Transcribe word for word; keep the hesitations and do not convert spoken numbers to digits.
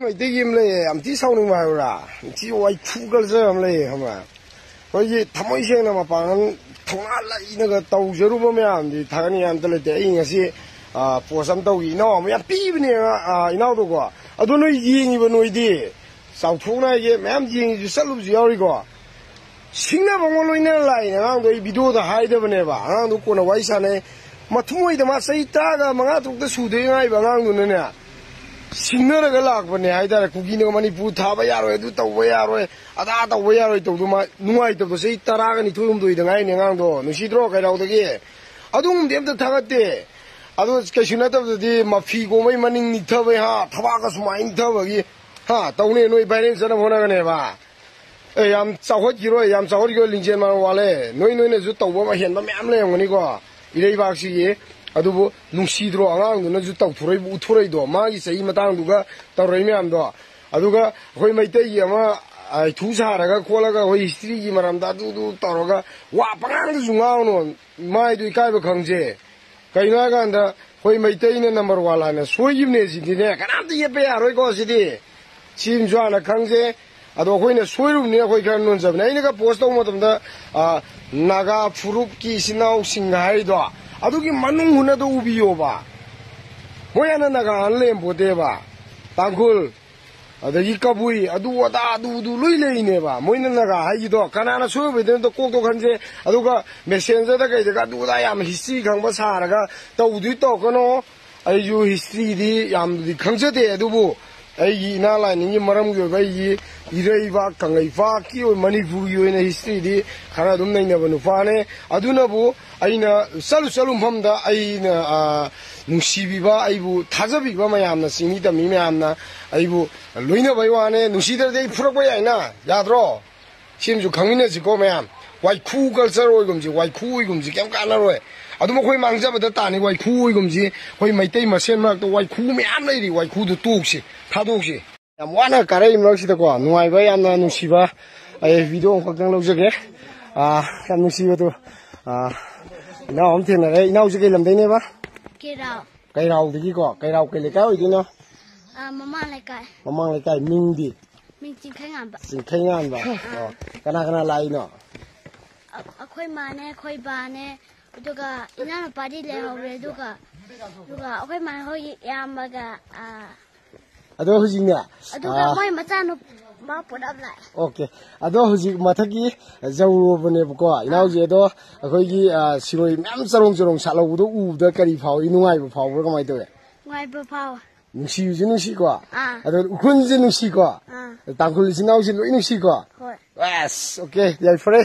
ꯃꯩꯇꯩꯒꯤ ꯑꯃ ꯂꯩꯌꯦ, ꯌꯥꯝ ꯊꯤ ꯁꯥꯎꯅꯤꯡꯕ ꯍꯥꯏꯕ꯭ꯔꯥ? ꯌꯥꯝ ꯊꯤ ꯋꯥꯏꯈꯨ ꯀꯜꯆꯔ ꯑꯃ ꯂꯩꯌꯦ, ꯈꯪꯕ꯭ꯔꯥ? ꯑꯩꯈꯣꯏꯒꯤ ꯊꯃꯣꯏ ꯁꯦꯡꯅ ꯃꯄꯥꯡꯒꯜ ꯊꯧꯅꯥ ꯂꯩꯅꯒ ꯇꯧꯖꯔꯨꯕ ꯃꯌꯥꯝꯗꯤ ꯊꯥꯒꯠꯅꯤꯡꯉꯥꯏ ꯑꯝꯇ ꯂꯩꯇꯦ꯫ ꯑꯩ ꯉꯁꯤ, ꯑ, ꯄꯣꯁ ꯑꯃ ꯇꯧꯈꯤ, ꯏꯅꯥꯎ ꯑꯃ ꯌꯥꯝ ꯄꯤꯕꯅꯦ, ꯑ, ꯏꯅꯥꯎꯗꯣꯀꯣ꯫ ꯑꯗꯣ ꯅꯣꯏ ꯌꯦꯡꯉꯤꯕ ꯅꯣꯏꯗꯤ, ꯆꯥꯎꯊꯣꯛꯅ ꯍꯥꯏꯒꯦ, ꯃꯌꯥꯝ ꯌꯦꯡꯉꯤꯁꯨ ꯆꯠꯂꯨꯕꯁꯨ ꯌꯥꯎꯔꯤꯀꯣ꯫ ꯁꯤꯡꯅꯕ ꯑꯃ ꯂꯣꯏꯅ ꯂꯥꯛꯏꯅꯦ꯫ ꯑꯉꯥꯡꯗꯣ ꯑꯩ ꯚꯤꯗꯤꯑꯣꯗ ꯍꯥꯏꯗꯕꯅꯦꯕ꯫ ꯑꯉꯥꯡꯗꯣ ꯀꯣꯟꯅ ꯋꯥꯔꯤ ꯁꯥꯟꯅꯩ꯫ ꯃꯊꯃꯣꯏꯗ ꯃꯥ ꯆꯍꯤ ꯇꯔꯥꯒ ꯃꯉꯥ ꯇꯔꯨꯛꯇ ꯁꯨꯗꯣꯏ ꯉꯥꯏꯕ ꯑꯉꯥꯡꯗꯨꯅꯅꯦ, ꯁꯤꯡꯅꯔꯒ ꯂꯥꯛꯄꯅꯦ ꯍꯥꯏꯇꯥꯔꯦ꯫ ꯀꯨꯀꯤꯅꯒ ꯃꯅꯤꯄꯨꯔ ꯊꯥꯕ ꯌꯥꯔꯣꯏ, ꯑꯗꯨ ꯇꯧꯕ ꯌꯥꯔꯣꯏ, ꯑꯗꯥ ꯇꯧꯕ ꯌꯥꯔꯣꯏ ꯇꯧꯗꯨ ꯃꯥ ꯅꯨꯡꯉꯥꯏꯇꯕꯗꯣ꯫ ꯆꯍꯤ ꯇꯔꯥꯒ ꯅꯤꯊꯣꯏ ꯍꯨꯝꯗꯣꯏꯗ ꯉꯥꯏꯔꯤꯅꯦ ꯑꯉꯥꯡꯗꯣ꯫ ꯅꯨꯡꯁꯤꯗ꯭ꯔꯣ ꯀꯩꯔꯥꯎꯗꯒꯤ? ꯑꯗꯨꯒꯨꯝꯕꯗꯤ ꯑꯝꯇ ꯊꯥꯒꯠꯇꯦ꯫ ꯑꯗꯣ ꯀꯩꯁꯨ ꯅꯠꯇꯕꯗꯗꯤ ꯃꯐꯤ ꯀꯣꯝꯕꯩ ꯃꯅꯤꯡ ꯅꯤꯛꯊꯕꯩ, ꯍꯥ, ꯊꯕꯥꯛꯀ ꯁꯨꯃꯥꯏꯅ ꯅꯤꯛꯊꯕꯒꯤ, ꯍꯥ, ꯇꯧꯅꯦ ꯅꯣꯏ ꯚꯥꯏꯔꯦꯜ ꯆꯠꯅꯕ ꯍꯣꯠꯅꯒꯅꯦꯕ꯫ ꯑꯦ, ꯌꯥꯝ ꯆꯥꯎꯈꯠꯈꯤꯔꯣꯏ, ꯌꯥꯝ ꯆꯥꯎꯈꯠꯈꯤꯔꯣꯏ, ꯂꯤꯡꯖꯦꯜ ꯃꯥꯟ ꯋꯥꯠꯂꯦ꯫ ꯅꯣꯏ, ꯅꯣꯏꯅꯁꯨ ꯇꯧꯕ ꯑꯃ ꯍꯦꯟꯕ ꯃꯌꯥꯝ ꯂꯩꯔꯝꯒꯅꯤꯀꯣ ꯏꯔꯩꯕꯥꯛꯁꯤꯒꯤ꯫ ꯑꯗꯨꯕꯨ ꯅꯨꯡꯁꯤꯗ꯭ꯔꯣ ꯑꯉꯥꯡꯗꯨꯅꯁꯨ ꯇꯧꯊꯣꯔꯛꯏꯕ, ꯎꯠꯊꯣꯔꯛꯏꯗꯣ, ꯃꯥꯒꯤ ꯆꯍꯤ ꯃꯇꯥꯡꯗꯨꯒ ꯇꯧꯔꯛꯏ ꯃꯌꯥꯝꯗꯣ? ꯑꯗꯨꯒ ꯑꯩꯈꯣꯏ ꯃꯩꯇꯩꯒꯤ ꯑꯃ, ꯑ, ꯏꯊꯨ ꯁꯥꯔꯒ ꯈꯣꯠꯂꯒ ꯑꯩꯈꯣꯏ ꯍꯤꯁꯇ꯭ꯔꯤꯒꯤ ꯃꯔꯝꯗ ꯑꯗꯨꯗꯨ ꯇꯧꯔꯒ ꯋꯥ ꯄꯉꯥꯡꯗꯁꯨ ꯉꯥꯡꯉꯨꯅꯨ꯫ ꯃꯥꯏꯗꯨ ꯏꯀꯥꯏꯕ ꯈꯪꯁꯦ꯫ ꯀꯩꯅꯣ ꯍꯥꯏꯀꯥꯟꯗ ꯑꯩꯈꯣꯏ ꯃꯩꯇꯩꯅ ꯅꯝꯕꯔ ꯋꯥꯟ ꯍꯥꯏꯅ ꯁꯣꯏꯈꯤꯕꯅꯦ ꯁꯤꯗꯤꯅꯦ, ꯀꯅꯥꯝꯇ ꯌꯦꯠꯄ ꯌꯥꯔꯣꯏꯀꯣ ꯁꯤꯗꯤ꯫ ꯁꯤꯃꯁꯨ ꯍꯥꯟꯅ ꯈꯪꯁꯦ꯫ ꯑꯗꯣ ꯑꯩꯈꯣꯏꯅ ꯁꯣꯏꯔꯨꯕꯅꯤꯅ ꯑꯩꯈꯣꯏ ꯈꯔ ꯅꯣꯟꯖꯕꯅꯦ꯫ ꯑꯩꯅꯒ ꯄꯣꯁ ꯇꯧꯕ ꯃꯇꯝꯗ, ꯑ, ꯅꯥꯒꯥ ꯐꯨꯔꯨꯞꯀꯤ ꯏꯆꯤꯟ ꯏꯅꯥꯎꯁꯤꯡ ꯍꯥꯏꯔꯤꯗꯣ, ꯑꯗꯨꯒꯤ ꯃꯅꯨꯡ ꯍꯨꯠꯅꯗꯣ ꯎꯕꯤꯌꯣꯕ꯫ ꯃꯣꯏ ꯍꯥꯟꯅ ꯅꯥꯒꯥ ꯍꯥꯟꯅ ꯂꯩꯔꯝꯄꯣꯠꯇꯦꯕ꯫ ꯇꯥꯡꯈꯨꯜ, ꯑꯗꯒꯤ ꯀꯕꯨꯏ, ꯑꯗꯨ ꯑꯗꯥ, ꯑꯗꯨ ꯑꯗꯨ ꯂꯣꯏ ꯂꯩꯔꯤꯅꯦꯕ꯫ ꯃꯣꯏꯅ ꯅꯥꯒꯥ ꯍꯥꯏꯒꯤꯗꯣ ꯀꯅꯥꯅ ꯁꯣꯏꯔꯨꯕꯩꯗꯣ ꯑꯝꯇ ꯀꯣꯛꯇꯣ ꯈꯟꯁꯦ꯫ ꯑꯗꯨꯒ ꯃꯦꯁꯦꯟꯖꯔꯗ ꯀꯩꯗꯒ ꯑꯗꯨ ꯑꯗꯥ ꯌꯥꯝ ꯍꯤꯁꯇ꯭ꯔꯤ ꯈꯪꯕ ꯁꯥꯔꯒ ꯇꯧꯗꯣꯏ ꯇꯧꯔꯛꯀꯅꯣ꯫ ꯑꯩꯁꯨ ꯍꯤꯁꯇ꯭ꯔꯤꯗꯤ ꯌꯥꯝꯅꯗꯤ ꯈꯪꯖꯗꯦ, ꯑꯗꯨꯕꯨ ꯑꯩꯒꯤ ꯏꯃꯥ ꯂꯥꯏꯅꯤꯡꯒꯤ ꯃꯔꯝꯒꯤ ꯑꯣꯏꯕ ꯑꯩꯒꯤ ꯏꯔꯩꯕꯥꯛ ꯀꯪꯂꯩꯄꯥꯛꯀꯤ ꯑꯣꯏ, ꯃꯅꯤꯄꯨꯔꯒꯤ ꯑꯣꯏꯅ ꯍꯤꯁꯇ꯭ꯔꯤꯗꯤ ꯈꯔ ꯑꯗꯨꯝ ꯅꯩꯅꯕ ꯅꯨꯄꯥꯅꯦ꯫ ꯑꯗꯨꯅꯕꯨ ꯑꯩꯅ ꯆꯠꯂꯨ ꯆꯠꯂꯨ ꯃꯐꯝꯗ ꯑꯩꯅ, ꯑ, ꯅꯨꯡꯁꯤꯕꯤꯕ, ꯑꯩꯕꯨ ꯊꯥꯖꯕꯤꯕ ꯃꯌꯥꯝꯅ, ꯆꯤꯡꯃꯤ ꯇꯝꯃꯤ ꯃꯌꯥꯝꯅ ꯑꯩꯕꯨ ꯂꯣꯏꯅꯕꯩ ꯋꯥꯅꯦ꯫ ꯅꯨꯡꯁꯤꯗ꯭ꯔꯗꯤ ꯑꯩ ꯐꯨꯔꯛꯄ ꯌꯥꯏꯅ, ꯌꯥꯗ꯭ꯔꯣ? ꯁꯤꯃꯁꯨ ꯈꯪꯃꯤꯟꯅꯁꯤꯀꯣ ꯃꯌꯥꯝ꯫ ꯋꯥꯏꯈꯨ ꯀꯜꯆꯔ ꯑꯣꯏꯒꯨꯝꯁꯤ, ꯋꯥꯏꯈꯨ ꯑꯣꯏꯒꯨꯝꯁꯤ, ꯀꯩꯝ ꯀꯥꯟꯅꯔꯣꯏ꯫ ꯑꯗꯨꯝ ꯑꯩꯈꯣꯏ ꯃꯥꯡꯖꯕꯗ ꯇꯥꯅꯤ, ꯋꯥꯏꯈꯨ ꯑꯣꯏꯒꯨꯝꯁꯤ꯫ ꯑꯩꯈꯣꯏ ꯃꯩꯇꯩ ꯃꯁꯦꯟ ꯃꯔꯛꯇ ꯋꯥꯏꯈꯨ ꯃꯌꯥꯝ ꯂꯩꯔꯤ, ꯋꯥꯏꯈꯨꯗꯨ ꯇꯣꯛꯁꯤ, ꯊꯥꯗꯣꯛꯁꯤ꯫ ꯌꯥꯝ ꯋꯥꯅ ꯀꯥꯔꯛꯏ ꯃꯔꯛꯁꯤꯗꯀꯣ, ꯅꯨꯡꯉꯥꯏꯕ, ꯌꯥꯝꯅ ꯅꯨꯡꯁꯤꯕ, ꯑꯩ ꯚꯤꯗꯤꯑꯣ ꯑꯃꯈꯛꯇꯪ ꯂꯧꯖꯒꯦ꯫ ꯑꯥ, ꯌꯥꯝ ꯅꯨꯡꯁꯤꯕꯗꯣ, ꯑꯥ, ꯏꯅꯥꯎ ꯑꯃ ꯊꯦꯡꯅꯔꯦ꯫ ꯏꯅꯥꯎꯁꯦ ꯀꯩ ꯂꯝꯗꯩꯅꯦꯕ? ꯀꯩꯔꯥꯎ꯫ ꯀꯩꯔꯥꯎꯗꯒꯤꯀꯣ? ꯀꯩꯔꯥꯎ ꯀꯩ ꯂꯩꯀꯥꯏ ꯑꯣꯏꯗꯣꯏꯅꯣ? ꯑꯥ, ꯃꯃꯥꯡ ꯂꯩꯀꯥꯏ꯫ ꯃꯃꯥꯡ ꯂꯩꯀꯥꯏ꯫ ꯃꯤꯡꯗꯤ? ꯃꯤꯡ ꯆꯤꯡꯈꯩꯉꯥꯟꯕ꯫ ꯆꯤꯡꯈꯩꯉꯥꯟꯕ꯫ ꯑꯣ, ꯀꯅꯥ ꯀꯅꯥ ꯂꯥꯛꯏꯅꯣ? ꯑ-, ꯑꯩꯈꯣꯏ ꯃꯥꯅꯦ, ꯑꯩꯈꯣꯏ ꯕꯥꯅꯦ, ꯑꯗꯨꯒ ꯏꯅꯥꯎꯅꯨꯄꯥꯗꯤ ꯂꯩꯍꯧꯔꯦ, ꯑꯗꯨꯒ, ꯑꯗꯨꯒ ꯑꯩꯈꯣꯏ ꯃꯥ ꯍꯣꯏꯒꯤ ꯏꯌꯥꯝꯕꯒ, ꯑꯥ, ꯑꯗꯣ ꯍꯧꯖꯤꯛꯅꯦ, ꯑꯗꯨꯒ ꯑꯥ, ꯃꯣꯏ ꯃꯆꯥꯅꯨꯄꯥ ꯄꯨꯂꯞ ꯂꯥꯛꯑꯦ꯫ ꯑꯣꯀꯦ꯫ ꯑꯗꯣ ꯍꯧꯖꯤꯛ ꯃꯊꯛꯀꯤ ꯌꯧꯔꯨꯔꯕꯅꯦꯕꯀꯣ, ꯏꯅꯥꯎꯁꯦ꯫ ꯑꯗꯣ ꯑꯩꯈꯣꯏꯒꯤ, ꯑꯥ, ꯁꯤꯔꯣꯏ ꯃꯌꯥꯝ ꯆꯔꯣꯡ ꯆꯔꯣꯡ ꯁꯥꯠꯍꯧꯕꯗꯣ ꯎꯕꯗ ꯀꯔꯤ ꯐꯥꯎꯏ? ꯅꯨꯡꯉꯥꯏꯕ ꯐꯥꯎꯕ꯭ꯔꯥ? ꯀꯃꯥꯏꯅ ꯇꯧꯋꯤ? ꯅꯨꯡꯉꯥꯏꯕ ꯐꯥꯎꯋꯦ꯫ ꯅꯨꯡꯁꯤꯕꯁꯨ ꯅꯨꯡꯁꯤꯀꯣ? ꯑꯥ꯫ ꯑꯗꯣ ꯎꯈ꯭ꯔꯨꯜꯁꯦ ꯅꯨꯡꯁꯤꯀꯣ? ꯑꯥ꯫ ꯇꯥꯡꯈꯨꯜ ꯏꯆꯤꯟ ꯏꯅꯥꯎꯁꯦ ꯂꯣꯏ ꯅꯨꯡꯁꯤꯀꯣ? ꯍꯣꯏ꯫ ꯑꯁ, ꯑꯣꯀꯦ, ꯌꯥꯏꯐꯔꯦ꯫